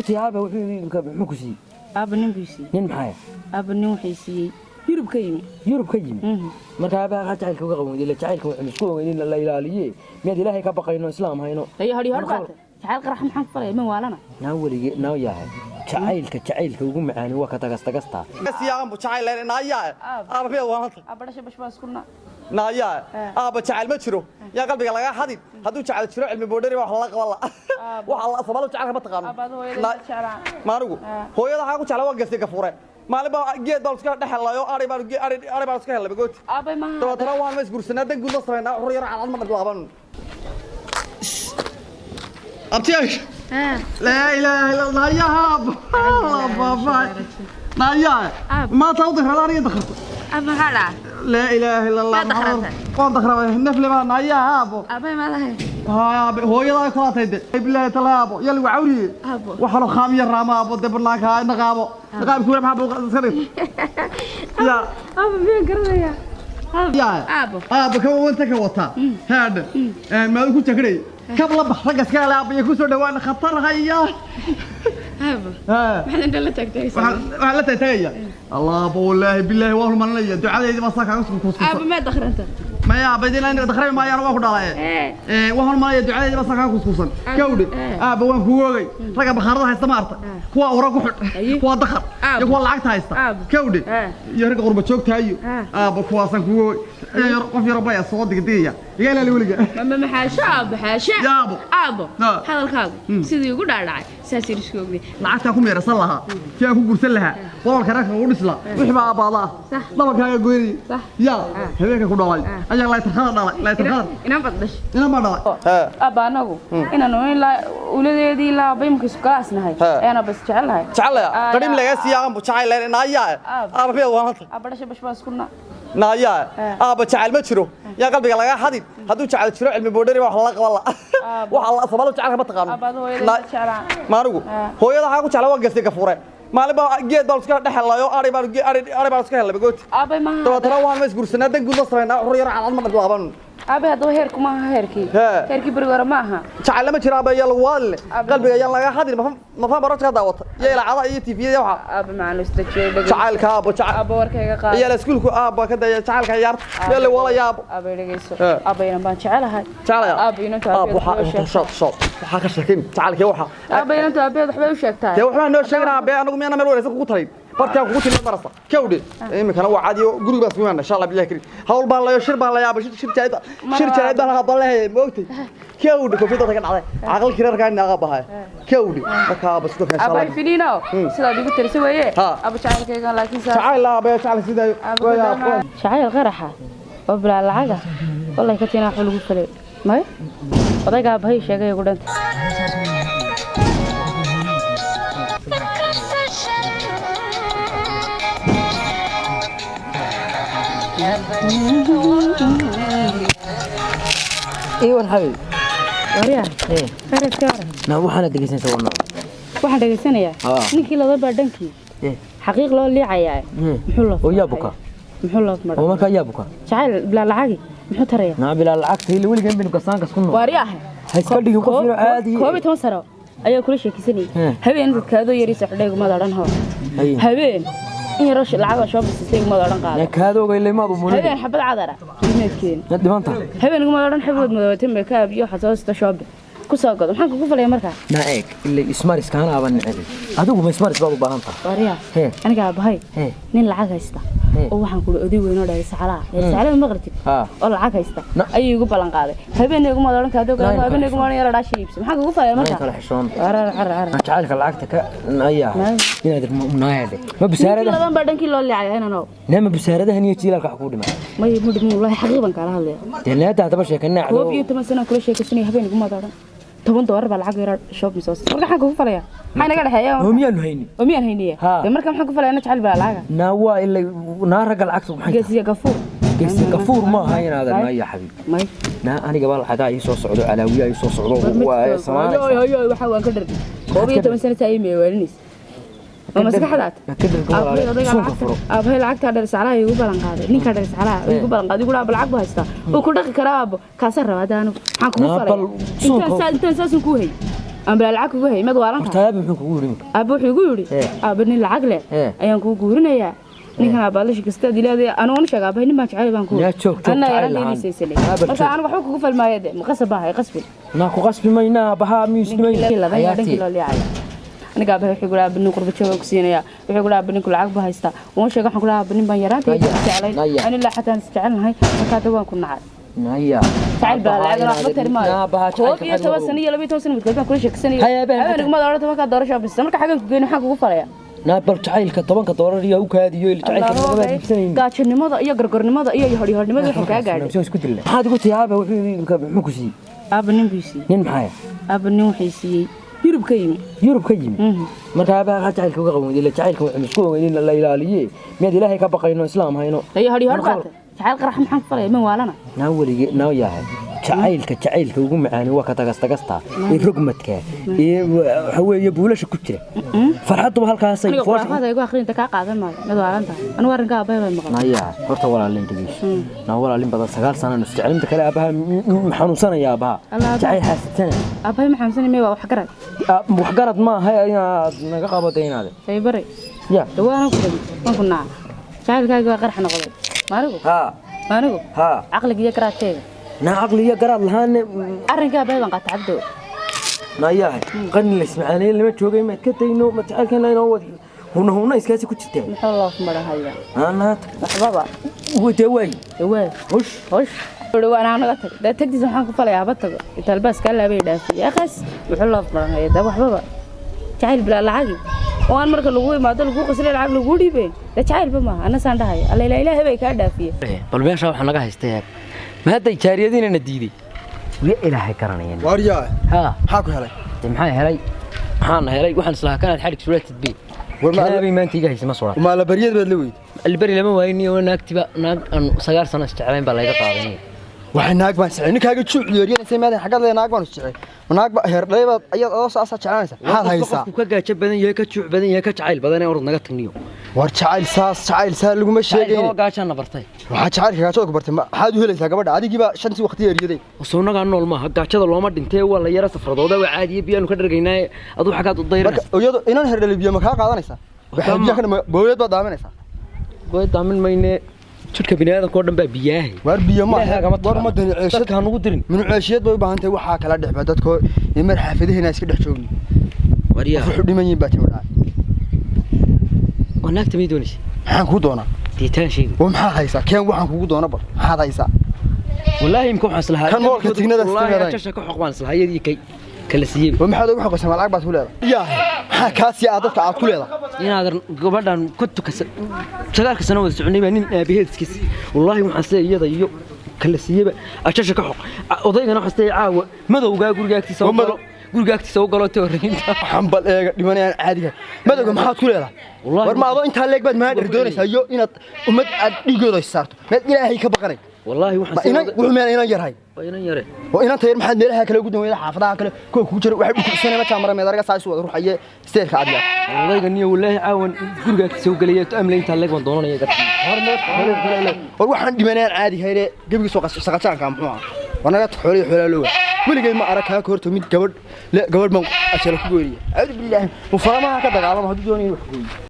Aaba wuxuu ku siiyey? Aaba nin buu siiyey. Nin maxay? Aaba nin waxay siiyey Yurub ka yimi. Yurub ka yimi. Marka aabaha maxaa jacaylka uga qaban weyday? Jacaylka waxaynu isku ogeyn in la ilaaliye. Miyaad Ilaahay ka baqayno, islaam hayno? Hayo hadhi hor baata, jacayl qarax maxaan ku falaya? Man waalana. Naa welige naa yahay, jacaylka ugu macaani waa ka tagasta. Siyaaban bu jacayl leen naayaa aaba miyaad waananta? Aaba dhasha bash baa isku. Naayaa aaba, jacayl ma jiro, yaa qalbiga laga xadin. Hadduu jacayl jiro, cilmi boodhari wax lala qaban la waxa la Soomaalidu jacaylka ma taqaano. Aaba hooyada ma jeclaa. Maanigu hooyada waxaa ku jeclaa waa gastay gafuure. Maalin baa geed baa iska dhex helayo, ari baan iska helay gooti. Aabay maaha. Dabeetana waan ma isguursanaa, dan guud la samaynaa, xur yar calad ma dhadlaaban abtiyay. Laa ilaaha illa Allah ya baaba, naayaa maanta u dakhrada aniga dakharto. Aaba, maxaa dhacay? Laa ilaaha illa Allah. Maa dakhrantay? Waan dakhramay, nafle baa naayaa aabo. Aabay ma lahay. Haa, hooyadaa kala tayde billahi talaabo yali waa cawriye. Aabo. Waxa loo khaamiya raama aabo de banaanka naqaabo naqaab kuura maxaa buu iska dhigtay ya? Aaba, miyaan garanayaa? Ya. Aabo. Aabo, ka wanta ka wata haad ma ku jagray kab la bax ragga iska laab iyo ku soo dhawaan khatar haya. Aabo. Haa. Maxaad indha la taagtaysaa? Waxaan la taagaya Allah wallahi billahi waa humanaya ducadeydii baa saa kaaga soo kuuskuusa. Aaba, maa dakhranta? Maya baydina in dakhray maayaan waa ku dhalay. Waan humanaya ducadeydii baa saa kaaga kuuskuusan gawdhi. Aaba, waan kugu ogay ragga bakhaarada haysta maarta, kuwa ura ku xidh, kuwa dakhar iyo kuwa lacagta haysta. Gawdhi iyo ragga qurba joogtaayo. Aaba, kuwaasaan kugu ogay. Qof yaro baya soo digdigaya, iga ilaali weliga. Mama, maxaasho aabo, xaasha. Yaabo. Aabo. Hadalkaagu sidii ugu dhaadhacay saas yar isku ogday. Lacagtaan ku meerasan lahaa, si aan ku guursan lahaa, boqolka reerka ugu dhis lahaa, wixii baa aabbaada ah. Dhabankaaga goynayay. Yaa habeenka ku dhalay ayaa laytarkada dhalay, laytarkada. Inaan bad dhashay. Inan baa dhalay. Aaba, anagu inaanu ilaa uladeedii ilaa aabba imika isku galaasnahay ayaana bas jecelnahay. Jeclaya qadhim laga siiyaa bu jacayl leen naayaa aaba miyaad waananta? Aaba dhasha bash baa isku. Naayaa aaba, jacayl ma jiro, yaa qalbiga laga xadin. Hadduu jacayl jiro, cilmi boodhari wax lala qaban la waxa la Soomaalidu jacaylka ma taqaano. Aaba, hooyada ma jeclaa. Maanigu hooyada waxaa ku jeclaa waa gastay gafuure. Maalin baa geed baan iska dhex helayo, ari baan iska helay gooti. Aabay maaha. Dabeetana waan ma isguursanaa, dan guud la samaynaa, xur yar calad ma dhadlaaban. Aabay, haddaba heerku maaha heerkii. Heerkii beriga hore ma aha. Jacayl lama jiro aaba, yaa lagu waadile. Qalbiga ayaan laga xadin. Ma faham barojka daawata iyo ilaacada iyo TV-yada waxa. Aaba macaan, isdajiyo dhegeyso. Jacaylka aabo, jacayl. Aaba, warkayga qaad. Iyo iskuulku aaba ka daya jacaylka ciyaarta meel la wala yaabo. Aaba, dhegeyso. Aaba, inan baan jecelahay. Jeclaya. Aaba, inanta aab aabeed waxa waxbay u inta sheegtaa. shot shot waxaa ka sheekin jacaylkii waxa. Aaba, inanta aabeed waxbay u sheegtaa. Dee waxbaa noo sheegnaa abe, anagu miyana meel wanaagsan kugu talin bartaan kugu tilin marasa kawdhe. Iminkana waa caadi oo guriga baan sugaana insha Allah billahi karim. Hawl baan layo, shir baan la yaaba, shir jaayid baan lahaa balahe moogtay kawdhe. Koofiyada ka dhacday aqal kirar ka naaga bahay kawdhe. Marka aaba sidoo kale insha Aabay Allah. Finiino sidaad igu tirisa weeye. Aaba, jacaylkayga laakiin saa jacayl aaba, jacayl sidaayo waa yaab. Jacayl qaraxa oo bilaa lacaga wallahi ka tiinaa wax lagu falay may odayga aabbahay sheegay ugu dhanta. Iwan xabiib. Waryaa khayraadka waran. Naa waxaana dhegeysanaysaa waa nooc? Waxaan dhegaysanayaa ninkii laba baa dhankii xaqiiq loo liicayaa muxuu loo Oo yaa buka? Muxuu loo Oo maray? Markaa yaa buka? Jacayl bilaa lacagi muxuu taraya? Naa bilaa lacagta ila weligan baynu gasaankas ku nool. Waaryaha. Ha iska dhigin qof yaro caadi. 11 sano ayaa kula sheekaysanayay. Habeen dadkaadoo yariisa xidhaygumada odhan hoo. Habeen in yaroo lacag oo shoo basistay igumada odhan qaado. Naa kaadooga ilmaadu Habeen mulin xabad cadara imeedkeen. na dhimanta. Habeen igumada odhan xabood madoobatay meekaab iyo waxaad soo sita shoobe ku soo gado. Maxaan kugu falaya markaa? Naa eeg, ila ismariskaana aaban necebin. Adigu ma ismaris baad u baahan tahay? Waaryaha. Aniga aabahay nin lacag haysta oo waxaan kuli oday weyn oo dhalay saxalaha saxalada maqritid oo lacag haysta ayuu igu ballan qaaday. Habeen iguma odhan kaado Nine kala. Habeen iguma odhan yara dhaasha iibso. Maxaan kugu falaya Naa markaa? kala xishoon. Warar carar carar. Naa jacaylka lacagta ka ayaa inaad naayade ma ninkii busaarada laban baa dhankii loo liicaya inaan naa ma busaaradahan iyo jiilaalka wax kugu dhimay? May ma dhimin wallahi, xaqiiq baan kaala hadlaya. Dee neeta haddaba sheekanaa. 11 sano kula sheekaysanaya, habeen iguma odhan $10 baa lacag yara shop misoo. Marka maxaan kugu falaya? Maxaa inaga dhexeeya? Oo miyaanu haynin? Oo miyaan hayniya? Dee marka maxaan ku falaya na jacayl baa lacaga? Naa waa ilay naa ragga lacagta maxay tahay? Geesiya gafuur. Geesi gafuur ma aha inaadan naaya xabiib. May. Naa aniga baa lacagaa ii soo socdo, calaawiyaa ii soo socdo, waa samaanaysa. Hayo, waxa waan ka dhargay 11 sano taa ii meewaalinaysa ma maskaxdaad? Ka dhargo walaale, suunka furo. Aabahay lacagtaa dheer saclaha igu ballan qaaday, ninkaa dheer saclaha igu ballan qaaday, igu dhaaba lacag buu haystaa uu ku dhaqi karaa. Aabo, kaasaan rabaa hadda anigu. Maxaan kugu Naa falaya? Bal suunka- Intaan saasun kuu hay. Aan bilaa lacag kugu hay, mad waalan Horta tahay. Aabe muxuu kugu yidhi imika? Aabba wuxuu igu yidhi, aabba nin lacag leh ayaan kuu guurinayaa. Ninkan aabbaad la sheekastaad ilaada, anigu sheega aabbahay nin baan jecel baan ku. Yaa joog, joog, Anna jacayl yaraanteydii la'aan. saysanay. Aabba Marka joog. anigu waxba kugu falmaayo de, ma qasab baa hay qasbin. Naa ku qasbi maynaa, aabbahaa miyuu Ninkii ladan isdhimayn? dhankii loo liicaya. Aniga aabbahay wuxuu igu aabba nin qurba jooga ku siinaya. Wuxuu igu aabba ninku lacag buu haystaa. Waan sheegay, waxaan ku lahaa aabba nin baan yaraantayda Naya, jeclay. naya. Ani ilaa xataan is jecelnahay. Marka hadda waan ku nacay. Naya. Jacayl baa lacag waxba tari maayo. Aabbahaa 11 sano iyo 12 sano midkood baan kula sheekaysanayay. Haya, aabbahay Habeen iguma doorato markaa doorasho bixisa. Marka xaggan ku geyn, maxaan kugu falayaa? Naa bal jacaylka $10 iyo u kaadiyo ila jacaylka lagama iibsanayn. Gaajonimada iyo gargornimada iyo hodhihornimada waxay kaa gaadhay. Soo isku dilna. Maxaad ugu tihi aabe wuxuu imika muxuu ku siiyey? Aabba nin buu siiyey. Nin maxaya? Aabba nin waxay siiyey Yurub ka yimi. Yurub ka yimi. Marka aabaha jacaylka uga qaban ila jacaylka wuxuu isku ogeyn in la ilaaliye. Miyaad Ilaahay ka baqayno islaam hayno? Iyo hodhihor baata. Jacayl qarax maxaan ku falaya, man waalana? Naa weligii naa yahay. Jacaylka ugu macaani waa ka tagas tagasta ee rogmadka ee waxa weeye buulasha ku jira. Farxaddu halkaasay Aniga foosha. Khuraafaad ay igu akhrinta kaa qaadan maayo. Mad waalan tahay. Anigu arrinka aabbahay baan maqlay. Naya, horta walaalin dhegeyso. Naa walaalin badan 9 sano nus jecel kale aabaha xanuunsanaya aabaha. Allah. Jacayl xaasidsan. Aabbahay ma xanuunsanay, mee waa wax garad. Wax garad ma aha inaad naga qabato inaad. Saybaray. Ya. Dhawaan ku dhabi. Waan ku nacay. Jacaylkaaga waa qarax noqday. Maanigu? Ha. Maanigu? Ha. Caqliga iyo garaadkayga. Naa caqli iyo garaad lahaan. Arrinka aabbahay baan qaatay, Cabdo. Naya, qarni la ismaaciil lama joogay, ma ka tayno ma jacaylkan inoo wad. Huna huna iskaasi ku jirtaa. Muxuu loof marahaya? Ana Waxbaba. wada way. Dhawaan. Hush. Hosh. Dhawaan anaga tag. Daa tagtiisa waxaan ku falayaa haba tago. Inta albaas kaa laabay dhaafiyay. Akhas muxuu loof marahaya? Daa waxbaba. Jacayl bilaa lacagi. Oo aan marka lagu imaado lagu qoslay lacag lagu dhiibay. Daa jacaylba maaha. Ana saan dhahay. Alla ilaa Ilaahay bay kaa dhaafiyay. Bal meesha waxa naga haystay. Ma hadda jaariyadiina na diiday. Wiya Ilaahay garanayeen. Waaryaa. Ha. Maxaa ku helay? Maxaa helay? Maxaan helay? Waxaan islahaa kanaad xadhig suratid bi. War ma Kanaabay maanta iga haysa ma soo. Ma la bariyad baad la weyd. Alberi lama waaynin oo naagtiba naag aan 9 sano isjeclayn baa laga qaadanay. Waxay naag baan sicay ninkaaga juuc yeeryanaysa maadaan xaggaad leedahay naag baan isjecay. Naag ba heer dhalay baad ayaad adoo saasa jeclaanaysa. Maxaad haysaa? Qofku ka gaajo badan yahay, ka juuc badan yahay, ka jacayl badan ee orod naga tagniyo. War jacayl saas jacayl saa laguma sheegayne. Waa gaajaan bartay. Waxaa jacaylka gaajada ku bartay maxaad u helaysaa gabadha adigiiba shantii waqti yeeryaday. Soonaga nool maaha, gaajada looma dhintee, waa la yara safradooda, waa caadiye biyaanu ka dhargaynaa, aduu xagaad u Marka dayranaysa. iyadu inan heer dhalay biyo ma kaa qaadanaysaa? Waxay biyo kana booyad baad daaminaysaa. Way daamin mayne, jidhka bini'aadamka oo dhan baa biyaahay. War biyo ma Ilaahay kama war ma dani ceeshad. Dadka ha nugu dirin. Minu ceeshiyad bay u baahan tahay waxaa kala dhexba dadko iyo mar xaafadaheena iska dhex joogni. Waryaa. Wuxuu dhiman yihiin baa timi dhacay. Waa naagta may doonaysa? Maxaan kuu doonaa? Deetaan sheegi. War maxaad haysaa? Keen waxaan kugu doona bal. Maxaad haysaa? Wallaahi imka waxaan islahaa. Kan moolka tignada Wallaahi istimeedayn. jasha ka xoq baan islahaa iyadii kay kala siiyey. War maxaad ugu xoqaysaa lacag baad ku leedahay? Yaa maxaa kaas yaa dadka aad ku leedahay? Inaad gabadhan ku tukasa 9 sano wada soconay baa nin aabaheed iska siiyey. Wallaahi waxaan isleeyahay iyada iyo kala siiyeyba ajasha ka xoq. Odaygana waxaan isleeyahay caawa madowgaa guriga agtiisa u galo. Guriga agtiisa u galo tooriinta. Waxaan bal eega dhimanayaan caadiga. Madowga maxaad ku leedahay? Wallaahi War ma adoo intaa leeg baad maadhir doonaysaa iyo inaad ummad aad dhiigooda is saarto. Meel Ilaahay ka baqanay. Wallaahi waxaan Ma inan wuxuu meel inan yarhay. Waa inan yare. Oo inan tayar maxaad meelaha kale ugu danweeyay xaafadaha kale kuwa kugu jira waxay dhukusanay ma jaamara meed araga saas wada ruuxaye steerka cadiya. Odayga niyo wallaahi caawan guriga agtiisa u galaya to amle intaa leeg baan doonanaya gartii. War waxaan dhimanayaan caadiga hayre gebiga soo saqajaanka muxuu ahaa. War naga xooliyo xoolaa loo. Weligay ma arag ka horto mid gabadh gabadh baan ajala ku gooriye. A'uudu billaahi mufaramaha ka dagaalamo hadduu doonayo wax gooyo.